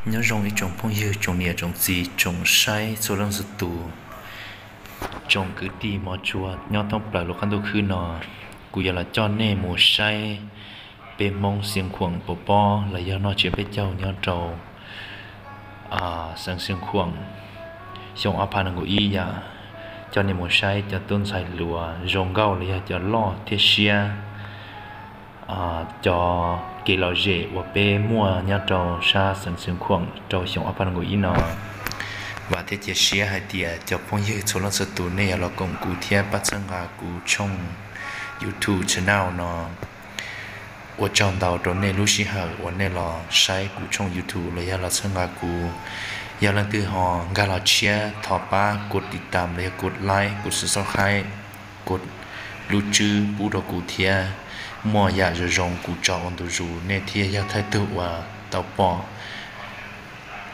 Nyob zoo ib tsoom phooj ywg, tsoom niam tsoom txiv, tsoom saib txhua leej txhua tus, tsoom kwv tij mov tshua nyob thoob plaws lub qab ntuj khwb no. Kuv yuav los coj nej mus saib peb Hmoob Xeev Khuam pov pob los yog noj tsiab peb caug nyob rau xeev Xeev Khuam xyoo ob phav nees nkaum ib yom. Coj nej mus saib cov tub ntxhais hluas zoo nkauj los yog cov loj thiab siab, cov kev lom zem uas peb muaj nyob rau sab xeev Xeev Khuam rau xyoo ob phav nees nkaum ib no. Vam thiab cia siab hais tias cov phooj ywg txhua leej txhua tus nej yuav los koom kuv thiab pab txhawb nqa kuv tshooj YouTube channel no. Ua tsaug ntau rau nej lub sij hawm uas nej los saib kuv tshooj YouTube los yog los txhawb nqa kuv. Yog leej twg ho nkag los tshiab thov pab kov tiv tam los yog kov like, kov subscribe, kov lub tswb pub rau kuv thiab. Muaj yam zoo zoo kuv tso ua ntu zus nej thiaj yog thawj tug uas tau pom.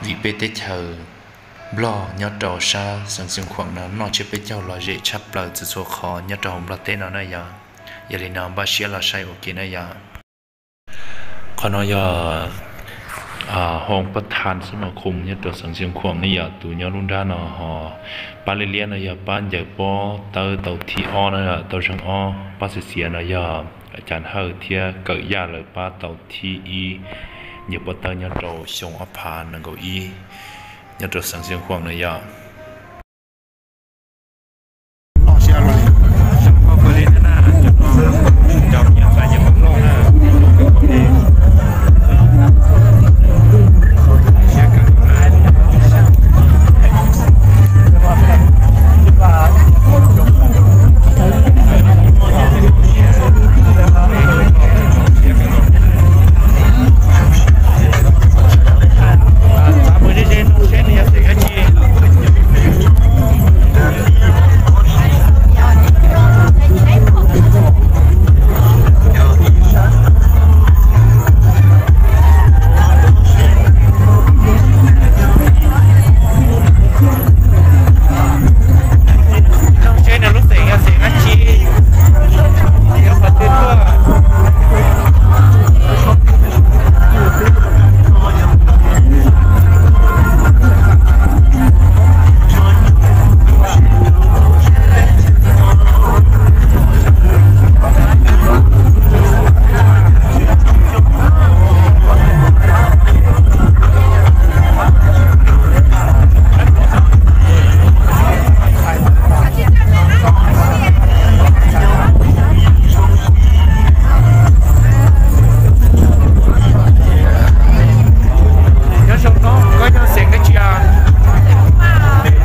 Vim peb teb chaws Nplog nyob rau sab xeev Xeev Khuam no noj tsiab peb caug lom zem tshaj plaws txhua txhua qhov nyob rau hauv Nplog teb no na yom. Yog li no npaj siab los saib ua ke na yom. Qhov no yog hoo pab thas xab mas khoom nyob rau xeev Xeev Khuam ne yom. Tus nyob lub nrab no ho pab liab liab no yog pab ncaws pob tawb tau thib ob na, tau zeeg ob. Pab xiav xiav no yog Cas Hawj thiab Kawm Yaj lawv pab tau thib ib ncaws pob tawb nyob rau xyoo ob phav nees nkaum ib nyob rau xeev Xeev Khuam na yom. Zoo seb nws lub xeem yog xeem dab tsi, yog qhov twg tuaj. Nyob zoo no, koj yog xeem dab tsi?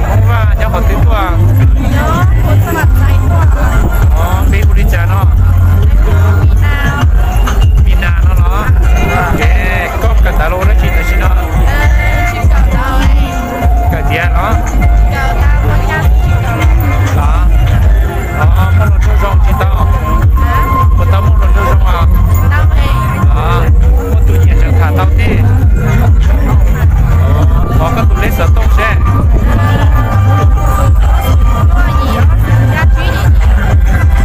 Hmoob Vaj. Nyob qhov twg tuaj? Peb hu li cas no? Mis Nas no los? Koj kawm ntawv los ua dab tsi tam sim no? Kawm tiav los? Los, muaj hluas nraug zoo tsis tau? Puas tau muaj hluas nraug zoo os? Muaj tus nyiam tseem tham tau thiab. Thov koj tus lej xov tooj seb.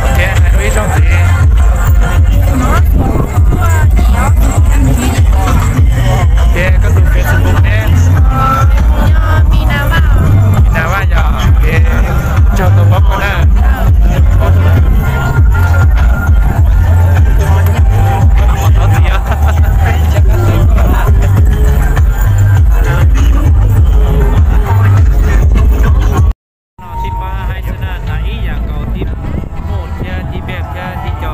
Ok, hais rau ib zaug ntxiv. Ok, koj tus Facebook ne? Mis Nas Vaj yog. Ok, ua tsaug tau paub koj na. Thov txim os. Tib pab haib xwb na, hnav ib yam nkaus tib muj thiab tib npej thiab tib co,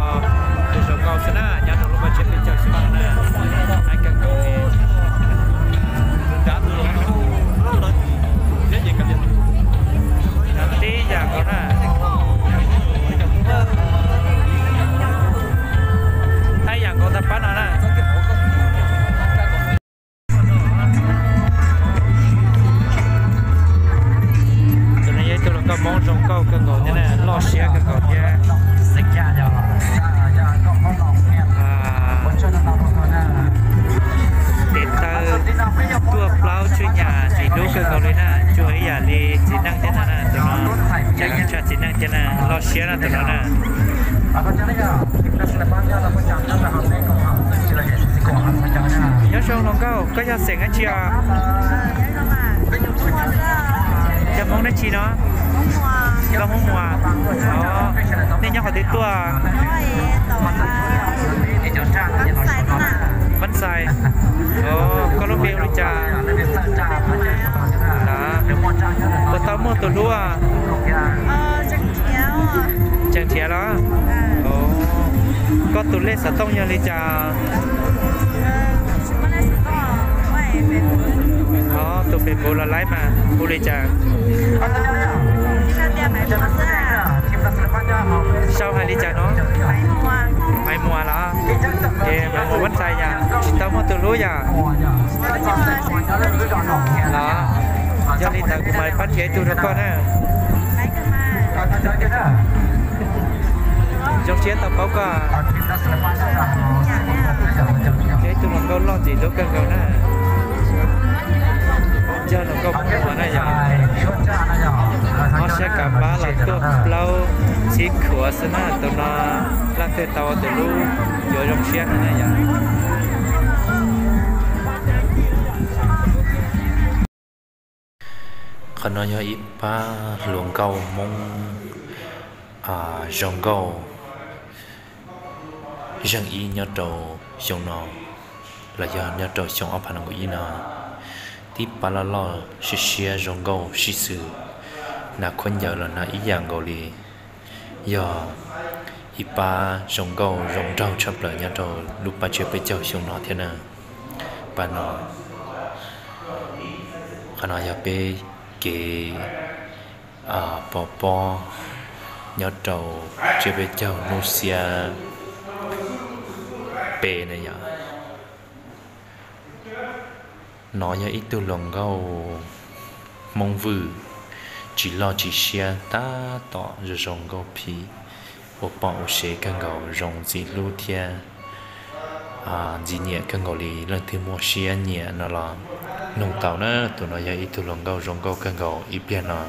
tus zoo nkauj xwb na, nyob rau lub vaj tshiab peb caug xwb no na. Haib kawg nkaus li. Tus nrad tus los no, thiab ces kav liam, hnav tib yam nkaus na. Haib yam nkaus tag pab no na. Tus no yog ib tug hluas nkauj Hmoob zoo nkauj kawg nkaus thiab na, loj siab kawg nkaus thiab. Tes taw tuaj plaub tshuaj nyam ntsim hlub kawg nkaus li na, tsuas ib yam li txiv neej thiab ntag na. Tus no tseem tshaj txiv neej thiab na, loj siab na tus no na. Nyob zoo hluas nkauj, koj yog xeem dab tsi os? Yog Hmoob dab tsi no? Nkauj Hmoob Muas. Nej nyob qhov twg tuaj? Npab Xais. Koj lub npe hu li cas? Puas tau muaj tus hlub? Tseem nrhiav los? Koj tus lej xov tooj yog li cas? Tus Facebook los laib mas hu li cas? Sau hais li cas no? Maiv Muas los? Ces Maiv Muas Npab Xais yom, tsis tau muaj tus hlub yom? Los, yog li ntawd kuv mam pab nrhiav ib tug rau koj na. Zoo siab tau paub koj. Nrhiav ib tug hluas nkauj loj ntxim hlub kawg nkaus na. Yog hluas nkauj Hmoob Muas na yom. Ob sab kav npab los tuaj plaub txhib khuav xwb na, tus no laj twg tau tus hlub yuav zoo siab no na yom. Qhov no yog ib pab hluas nkauj Hmoob zoo nkauj zeej ib nyob rau xyoo no, los yog nyob rau xyoo ob phav nees nkaum ib no. Tib pab loj loj siab siab zoo nkauj sib xws, hnav khaub ncaws los hnav ib yam nkaus li. Yog ib pab zoo nkauj zoo nraug tshaj plaws nyob rau lub pab tsiab peb caug xyoo no thiab na. Pab no, qhov no yog peb kev pov pob nyob rau tsiab peb caug hnub xiab peb na yom. No yog ib tug hluas nkauj Hmoob Vwj, tsis loj tsis siab tab tom zoo zoo nkauj phim, ua pom ua sev kawg nkaus, zoo ntxim hlub thiab ntxim nyiam kawg nkaus li. Leej twg muaj siab nyiam no los noog tau na. Tus no yog ib tug hluas nkauj zoo nkauj kawg nkaus, ib pliag no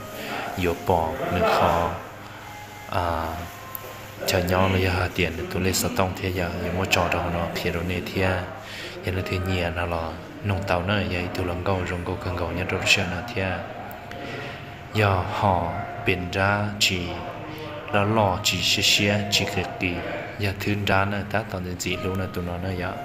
yuav pom nws qhov chaw nyob los yog hais tias nws tus lej xov tooj thiab yom, yuav muab tso rau hauv no qhia rau nej thiab. Yog leej twg nyiam no los noog tau na, yog ib tug hluas nkauj zoo nkauj kawg nkaus nyob rau lub sij hawm no thiab. Yog ho pem nrab tsis loj loj tsis siab siab tsis qis qis, yog thwb nrab na tab tom ntxim ntxim hlub na tus no na yom.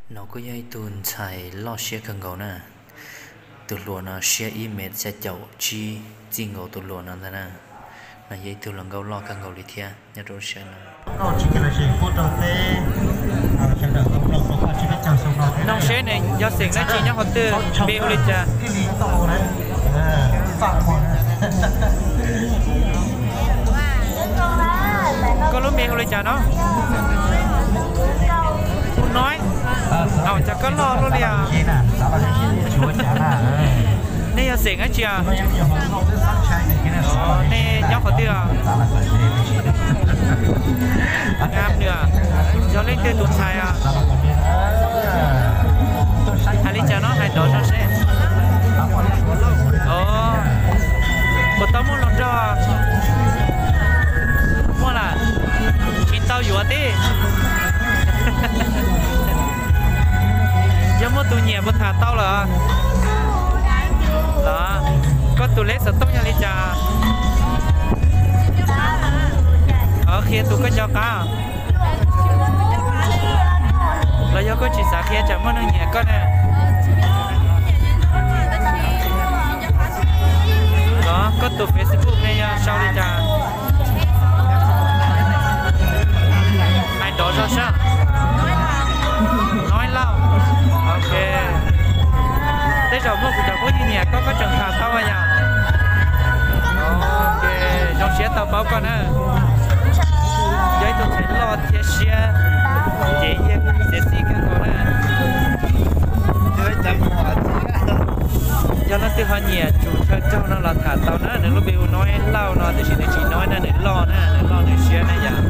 No kuj yog ib tug ntxhais loj siab kawg nkaus na. Tus hluas no siab ib mev xya caum tsib, txij nkaus tus hluas no ntag na. Yog ib tug hluas nkauj loj kawg nkaus li thiab nyob rau lub sij hawm no. Noog seb nws yog xeem dab tsi, nyob qhov twg, npe hu li cas? Koj lub npe hu li cas no? Hu Noib. Cas koj loj luaj li os? Nej yog xeem dab tsi os? Nej nyob qhov twg os? Yog leej twg tus ntxhais os? Hais li cas no, hais nrov zog seb. Puas tau muaj hluas nraug? Muaj lawm, tsis tau yuav tib. Yog muaj tus nyiam puas tham tau lawm? Los, koj tus lej xov tooj yog li cas? Qhia tus koj nco qab. Los yog koj tsis xav qhia tsam muaj neeg nyiam koj na? Los koj tus Facebook ne yog sau li cas? Hais nrov zog seb. Noib Lauj. Ok. Tej zaum muaj kuv cov phooj ywg nyiam koj, koj tseem tham tau yom? Ok, zoo siab tau paub koj na. Yog ib tug ntxhais loj thiab siab, ces yeej sexy kawg nkaus na. Yog leej twg ho nyiam tsum chaw raug no los tham tau na, nws lub npe hu Noib Lauj no, tiam sis nws tsis Noib na, nws loj na, nws loj nws siab na yom.